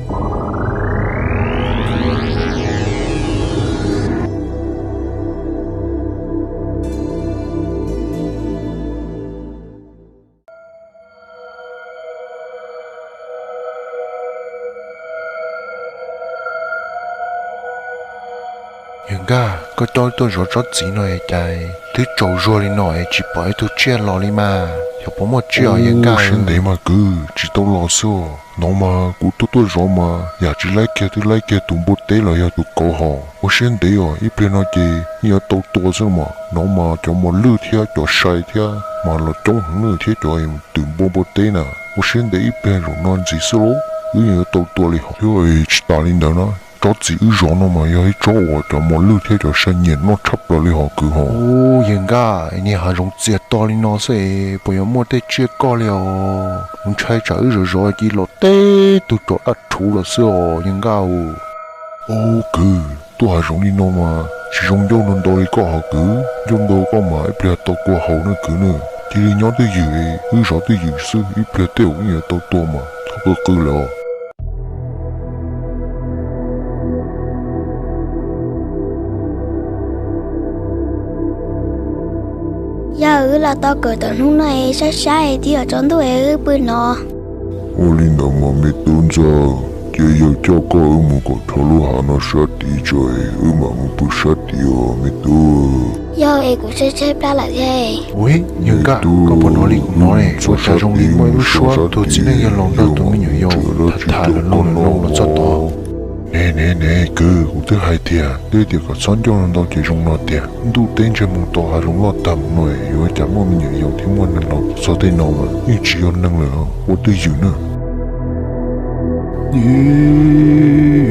Yawg Nkaj, koj coj tuaj zov tsob txiv no es cas twb tsaus zuag li no es tsis pom ib tug tsiaj los li mas, xyov puas muaj tsiaj os yawg Nkaj. Siab ntev mas kwv, tsis tau los xwb os. Hnov mas kuv tuaj tuaj zov mas yam tsis laib kiag twb laib kiag tus npua teb los yog tus kauv hos. Ua siab ntev os, ib pliag no ces yeej yuav tau tua xwb mas. Hnov mas cov mos lwj thiab cov sai thiab mas los coob heev na, thiab cov twm npua npua teb na. Ua siab ntev, ib pliag zaum no ntxiv xwb lauj, wb yeej yuav tau tua li hos. Thiab tsis tas li ntawd na, tsob txiv wb zov no mas yog ib tsob uas cov mos lwj thiab cov sai nyiam noj tshaj plaws li hos kwv hos. Ub, yawg Nkaj, niag hav zoov txias to li no xwb es puas yuav muaj tej tsiaj koj li os? Kuv ntshai tsam wb zov zov cia los teb tug tsov dab rhuv los xwb os yawg Nkaj. Ub kwv, tuaj hav zoov li no mas tsis zoo ncauj ntau ntau li koj hos kwv. Ncauj ntau koj mas ib pliag tau kua haus na kwv na. Cia li nyob twj ywm, wb zov twj ywm xwb, ib pliag tej zaum wb yuav tau tua mas txhob qw qw lawm os. Yog wb los tau kawm tawm hnub no es saib saib es twb yuav tsaus ntuj es wb pw no. Ua li ntawd mas me tub ntxawg, cia yawg coj koj wb mus kom dhau lub hav no sab tid tso es wb mam mus pw sab tid os me tub. Yog es kuv tshaib tshaib plab lawm thiab. Ub, yawg Nkaj, koj puas hnov li kuv hnov ne? Ua cas zoo li muaj ib lub suab tus txiv neej yawg laus nrog tus me nyuam yaus tham tham lawm loo lawm loo los txog tod. Ne ne ne kwv, kuv twb hais tias, twb tias kom txhob ncauj ntau ces zoo no tiag. Ntuj teb ntseg mus tau hav zoov loj tag mus no yuav cas muaj me nyuam yaus thiab muaj neeg laus txog tej no mas yeej tsis yog neeg lawm, ua twj ywm na.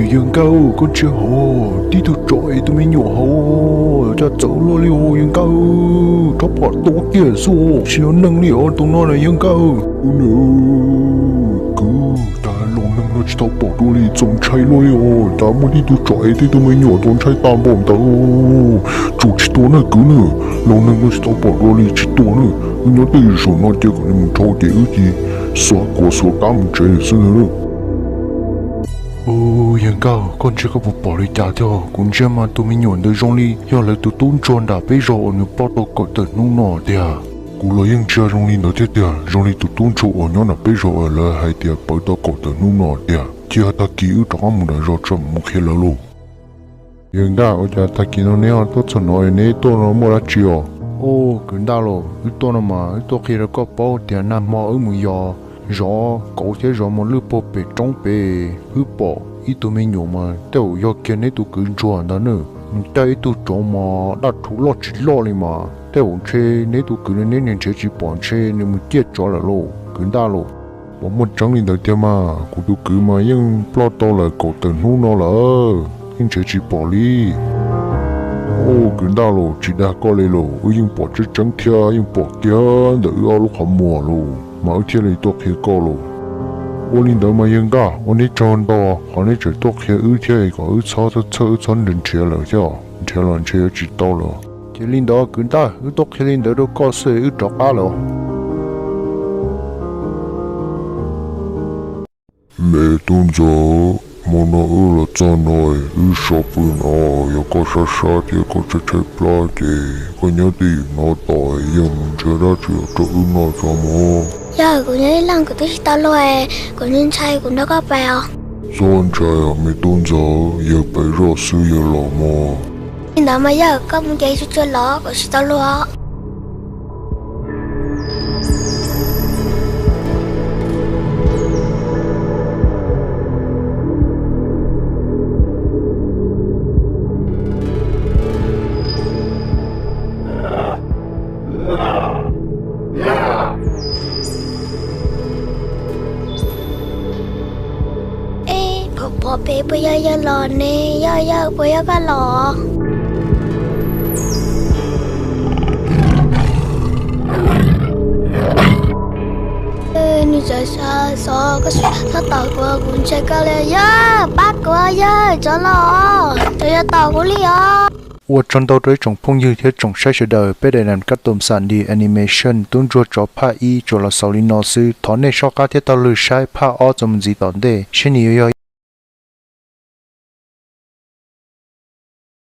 Yawg Nkaj, koj ntsia hauv, tib tug tsov es tus me nyuam hauv, cas txawv luaj li os yawg Nkaj, rov pom tau kiag xwb, tsis yog neeg li os tus no na yawg Nkaj. Kwv, cas los neeg no tsis tau pom dua li, txaus ntshai luaj li os, cas muaj tib tug tsov es tib tug me nyuam, txaus ntshai tas npaum ntawd. Tsum tsis tua na kwv na, los neeg no tsis tau pom dua li tsis tua na. Wb nyob twj ywm saum no cia kom nws mus dhau ces wb cia li xuav kuav xuav kab mus tsev lawm xwb ntag. Yawg Nkaj, koj ntsia koj puas pom li cas thiab? Kuv ntsia mas tus me nyuam ntawd zoo li yog lawv tus tub ntsuag nram peb zos uas nws poj tau kaum tawm hnub no tiag. Kuv los yeej ntsia zoo li ntawd thiab tiag, zoo li tus tub ntsuag uas nyob nram peb zos uas lawv hais tias pawv tau kaum tawm hnub no tiag. Cia tag kis wb rov qab mus nram zos tso mus qhia lawv lauj. Yawg Nkaj, ua cas tag kis no neb ho tuaj txog no, neb tuaj no muaj dab tsi os? Ub, kwv Ntaj Lauj, wb tuaj no mas wb tuaj qhia rau koj paub tias nag hmo wb mus yos zov kauv thiab zov mos lwj puag pem roob pem, wb pom ib tug me nyuam mas tej zaum yog kiag neb tus kwv ntsuag ntawd na. Nws caij ib tug tsov mas daj rhuv loj tsis loj li mas tej zaum ntshe neb tus kwv neb niag nrhiav tsis pom ntshe nws mus ciaj tsov lawm lauj, kwv Ntaj Lauj. Puas muaj tseeb li ntawd tiag mas? Kuv tus kwv mas yeej ploj tau lawm kaum tawm hnub no lawm, yeej nrhiav tsis pom li. Ub, kwv Ntaj Lauj, tsis dag koj li lauj, wb yeej pom tseeb tseeb thiab yeej pom kiag ntawm wb ob lub qhov muag lauj, mas wb thiaj li tuaj qhia koj lauj. Ua li ntawd mas yawg Nkaj, ua neb tsaug ntau qhov neb tseem tuaj qhia wb thiab kom wb txhob txhawj wb txhob nrhiav lawm thiab, nrhiav los ntshe yuav tsis tau lawm. Ces li ntawd kwv Ntaj, wb tuaj qhia li ntawd rau koj xwb wb rov qab lawm. Me tub ntxawg, hmo no wb los txog no, wb so pw no, yog koj sab sab thiab koj tshaib tshaib plab ces koj nyob twj ywm no tos, yawg mus nrhiav dab tsi rau wb noj tso mog. Yawg, kuv nyob ib leeg kuv twb tsis tau luag, kuv ntshai ntshai kuv nrog koj pais os. Txhob ntshai os me tub ntxawg, yawg pais zoj xwb yawg los mog. Li ntawd mas yawg, koj mus ces tsuag tsuag los, kuv tsis tau luag. Ej, phom phom pem puas yog yawg los ne? Yog yawg puas yog koj los? Nws txawv xov, koj txhob tom kuv, kuv ntshai koj li. Yawg, pab kuv, yawg, tsov los, tsov yuav tom kuv li os. Ua tsaug ntau rau ib tsoom phooj ywg thiab tsoom saib sawv daws, peb daim nam kab tom xam dis animation tub ntsuag tsov phaj ib tsuas los xaus li no xwb. Thov nej soj qab thiab taug lw saib phaj ob txuas mus ntxiv tom ntej, seb nws yuav yog